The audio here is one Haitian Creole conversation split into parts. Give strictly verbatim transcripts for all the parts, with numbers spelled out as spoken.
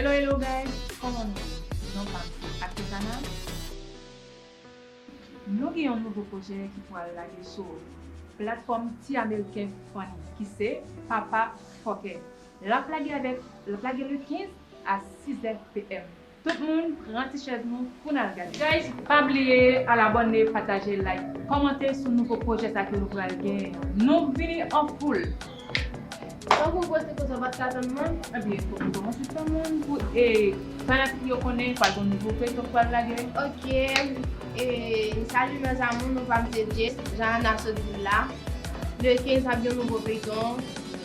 Hello, hello guys, kòman nou ye? Non pa m se Akisana. Nou gen yon nouvo pwojè ki pral lage sou platfòm Ti Ameriken Funny ki se Papa Fòkè. L ap lage avèk, l ap lage le kenz a sizè p m. Tout moun, pran ti chèz nou pou n al gade. Guys, pa bliye al abòne, pataje, like, kòmante sou nouvo pwoje sa ke nou pral genyen an. Nou vini an foul. Tankou w poste konsa, w pa t ka tann mwen? Ebyen, fòk nou kòmanse tann mwen pou, e, fanatik yo konnen pral gen nouvo feyton k pral lage. Ok, e, m salye mes amours, non pa m se Jess, jan Ana sot di l la. Le kenz ap gen nouvo feyton,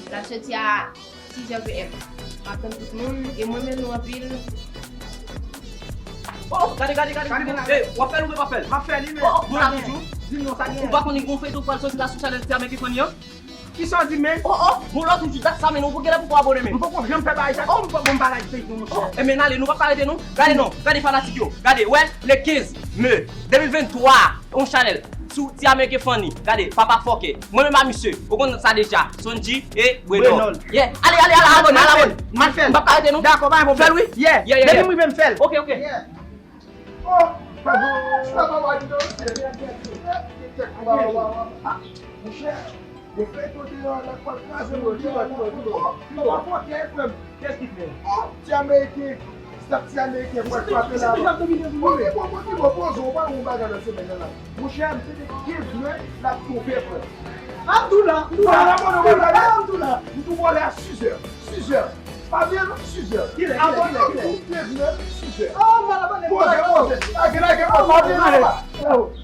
l ap soti a sizè p m. M ap tann tout moun, e m renmen nou anpil. Oh, gade, gade, gade. Gade, gade. Ey, w ap fè l oubyen w p ap fè l? M ap fè li, men. Oh, oh, bon, la toujou. Di m non, sa gen. Ou pa konn li gon feyton k pral soti la sou chanèl Ti Ameriken Funny an? Kisa w di, men? Oh, oh, bon, lòt ou di dat sa, men ou genlè poko abòne menm. M poko janm fè bagay sa. Oh, m poko m pa like feyton, monchè. Oh, e men ale, nou p ap ka rete non. Gade non, gade fanatik yo. Gade, wè, le kenz me de mil venntwa, yon chanèl sou Ti Ameriken Funny. Gade, Papa Fòkè. Mwen menm a misye, ou konn sa deja. Sonji e Brenol. Brenol. Yeah. Ale, ale, ale, abòne, ale, abòne. M ap fè l. M p ap ka rete non. Dakò, pa gen pwoblèm. Fè l, wi. Yeah, yeah, yeah. Depi m rive, m fè l. Ok, ok. Yeah. Oh, sa pa mal non. Monchè, yo fè kote yo la, pral kraze monchè. Papa Fòkè, frè m. Kiyès ki fè? Oh, Ti Ameriken. Staf Ti Ameriken, frè, frape la. Oh, ki bon, ki bon, poze, ou pa yon bagay nan semèn nan la. Monchè, m te di kenz me, l ap twonpe, frè. Ah, m tou la, m tou la. Wala, wala, wala. Ah, m tou la. M tou vole a sizè. Sizè. Pa byen non, sizè. Kilè, kilè, kilè, kilè? Tou kenz me, sizè. Ah, m abòne. Poze, poze. Lage, lage, poze. Ah, m abòne.